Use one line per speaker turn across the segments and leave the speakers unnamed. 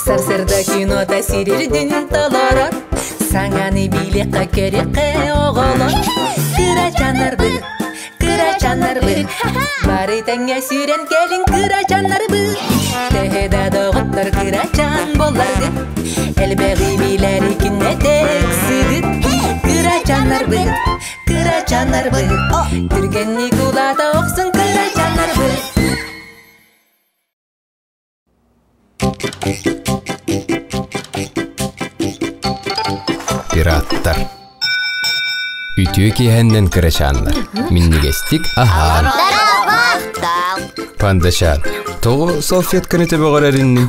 Сарсырда кинота сирирдин толорор, Саҥаны билиэххэ көрүөххэ оҕолор. Кырачаннарбыт, кырачаннарбыт, Бары тэҥҥэ сүүрэн кэлиҥ кырачаннарбыт. Төһө да доҕоттор кырачан буолларгыт, Элбэҕи билэр күннэтэ ыксыгыт. Кырачаннарбыт, кырачаннарбыт, Түргэнник улаата охсун кырачаннарбыт.
Пираттар. Үтүө киэһэннэн кырачааннар. Минньигэстик аһаан. Пандачаан, тоҕо салфетканы төбөҕөр эринниҥ?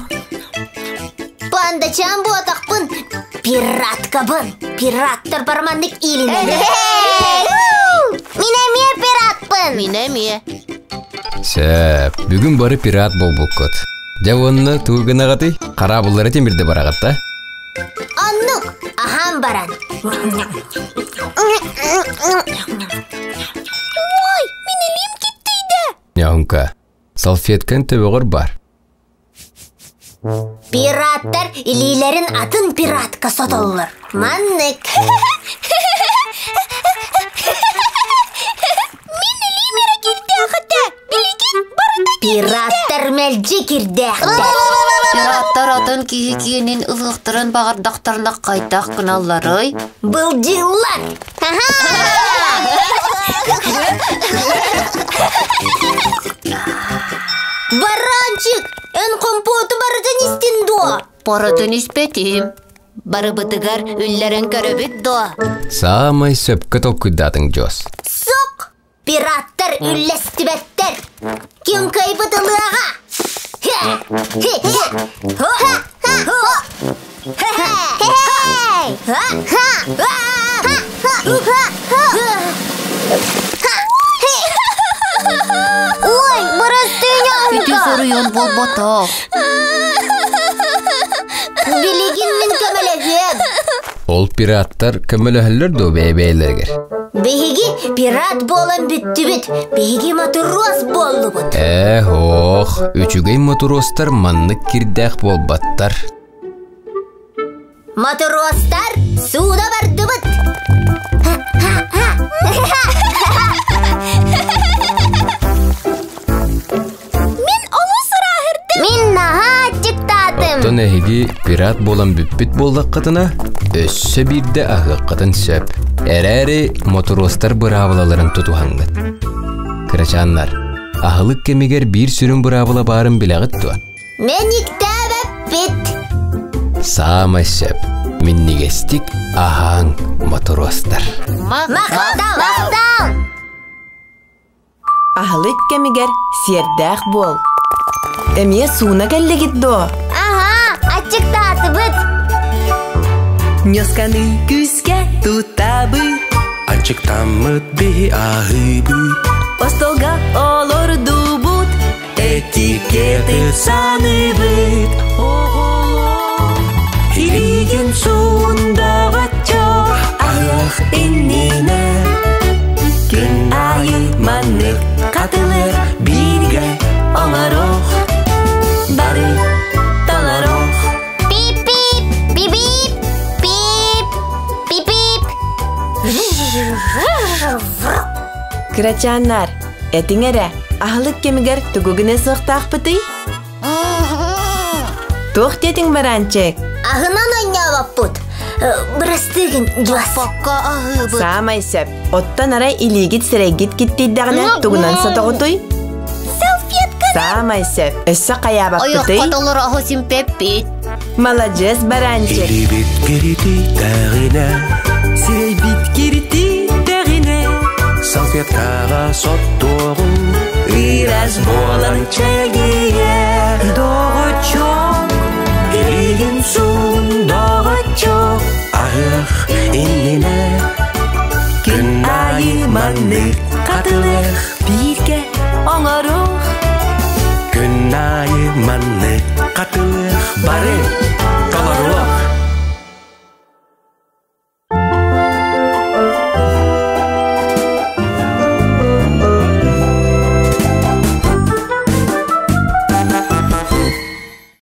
Пандачаан буотахпын, пираткабын. Пираттар барманнык иилинэллэр. Мин эмиэ пиратпын.
Мин эмиэ.
Сөп, бүгүн бары пират буолбуккут. Дьэ уонна тугу гынаҕытый? Хараабыллары тимирдэ бараҕыт да?
Оннук, аһаан баран. Ой, мин илиим киттийдэ.
Ньоҥка, салфеткаҥ төбөҕөр бар.
Пираттар илиилэрин атын пиратка сотоллор. Маннык.
Мин илиим эрэ кирдээх этэ. Билигин барыта
Пираттар мэлдьи кирдээхтэр.
Пираттар атын киһи киэнин ылыахтарын баҕардахтарына хайдах гыналларый?
Былдьыыллар. Баранчик, эн компоту барытын истин дуо?
Барытын испэтим. Барыбытыгар үллэрэн көрөбүт дуо?
Саамай сөпкө толкуйдаатыҥ, Джос.
Сук! Пираттар үллэстибэттэр! Ким кыайбыт ылыаҕа! Ой, бырастыыня
Ити соруйан буолбатах.
Билигин мин көмөлөһүөм.
Ол пираттар көмөлөһөллөр дуо бэйэ-бэйэлэригэр?
Биһиги пират буолан бүттүбүт. Биһиги матрос буоллубут.
Ээ, ох, үчүгэй матростар маннык кирдээх буолбаттар.
Матростар сууна бардыбыт.
Мин олус ырааһырдым.
Мин наһаа аччыктаатым.
Оттон эһиги пират буолан бүппүт буоллаххытына, өссө биирдэ аһыаххытын сөп. Эрээри мотуруостар быраабылаларын тутуһаҥҥыт. Кырачааннар, аһылык кэмигэр биир сүрүн быраабыла баарын билэҕит дуо?
Мэниктээбэппит.
Саамай сөп. Минньигэстик аһааҥ, мотуруостар.
Махтал! Махтал!
Аһылык кэмигэр сиэрдээх буол. Эмиэ сууна кэллигит дуо?
Аһа, аччыктаатыбыт.
Ньосканы күүскэ туттабыт.
Аччыктаммыт биһи аһыыбыт.
Остолга олордубут.
Этикеты саныыбыт. Оҕолор, илиигин суундаҕачча аһыах иннинэ. Күн аайы маннык хатылыр бииргэ оҥоруох. Бары толоруох.
Пип-пип, пип-пип, пип, пип-пип.
Кырачааннар, этиҥ эрэ, аһылык кэмигэр тугу гына сыахтаахпытый? Туох диэтиҥ бараанчык?
Аһынан оонньообоппут. Бырастыыгын, Дьуас.
Бокка аһыыбыт.
Саамай сөп. Оттон арай илиигит сирэйгит киттийдэҕинэ тугунан сотоҕутуй?
Салфетка.
Саамай сөп. Өссө хайаабаппытый?
Ойоххо толору аһы симпэппит.
Маладьыас бараанчык.
Илиибит киритийдэҕинэ,
Сирэйбит киритийдэҕинэ,
салфеткаҕа соттуоҕуҥ, ыраас буолан чэгийэ. Доҕоччуок, илиигин суун, доҕоччуок, аһыах иннинэ. Күн аайы маннык хатылыах,
бииргэ оҥоруох.
Күн аайы маннык хатылыах, бары.